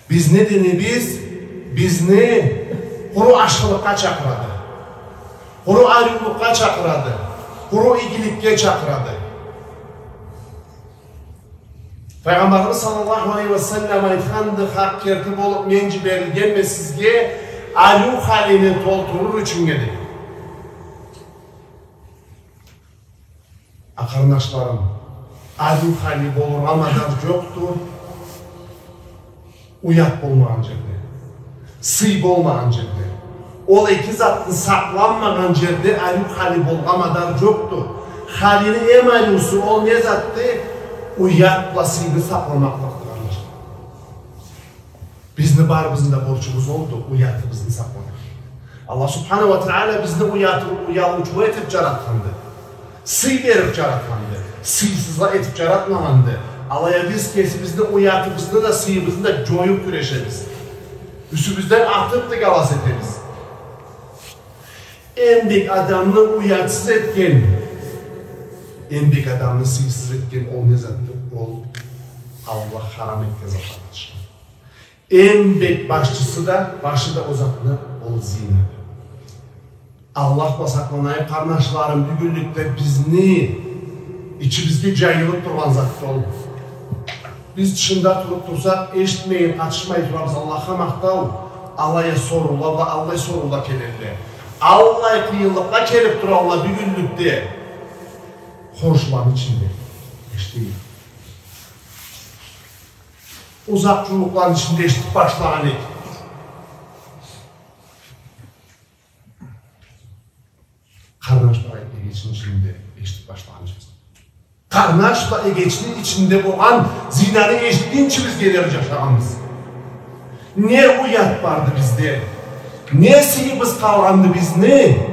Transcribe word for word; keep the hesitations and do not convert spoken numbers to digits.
Бизни динибиз бизни къуру ашхылыкъгъа чакъырады, къуру ариулукъгъа чакъырады, къуру игиликге чакъырады. Файгъамбарыбыз саллаллаху алейхи ва саллам айтханды: «Хакъ керти болуб, мен джиберилгенме сизге ариу халини толтурур ючюннге», — деб. А, къарнашларым, ариу хали болургъа мадар джокъду уят болмагъан джерде, сый болмагъан джерде. Ол эки затны сакъланмагъан джерде ариу хали болгъа мадар джокъду. Халини эм ариусу ол не затды? Уят бла сыйны сакъламакълыкъды, къарнашларым. Бизни барыбызны да борчубуз олду, уятыбызны сакъламакъ. Аллах субханаху ва таала бизни уяты-, уялыучула этиб джаратханды. Сый бериб джаратханды. Сыйсызла этиб джаратмагъанды. Алай а биз кесибизни уятыбызны да, сыйыбызны да джоюб кюрешебиз. Юсюбюзден атыб дыгалас этебиз. Эм бек адамны уятсыз этген, эм бек адамны сыйсыз этген ол не затды? Ол Аллах харам этген затланы тышында. Эм бек башчысы да, башы да ол затны, ол зинады. Аллах бла сакъланайыкъ, къарнашларым, бюгюнлюкде бизни ичибизге джайылыб тургъан затды ол. Биз тышында туруб турсакъ, эшитмейин, къатышмай турабыз, Аллахха махтау, алай а соруула бла, аллай соруула келелле. Аллай къыйынлыкъла келиб туралла бюгюнлюкде. Хоншуланы ичинде эшитейик. Узакъ джууукъланы ичинде эшитиб башлагъан эдик. Къарнаш бла эгечини ичинде эшитиб башлагъанча. Къарнаш бла эгечини ичинде болгъан зинаны эшитгинчи биз гери джашагъанбыз. Не уят барды бизде? Не сыйыбыз къалгъанды бизни?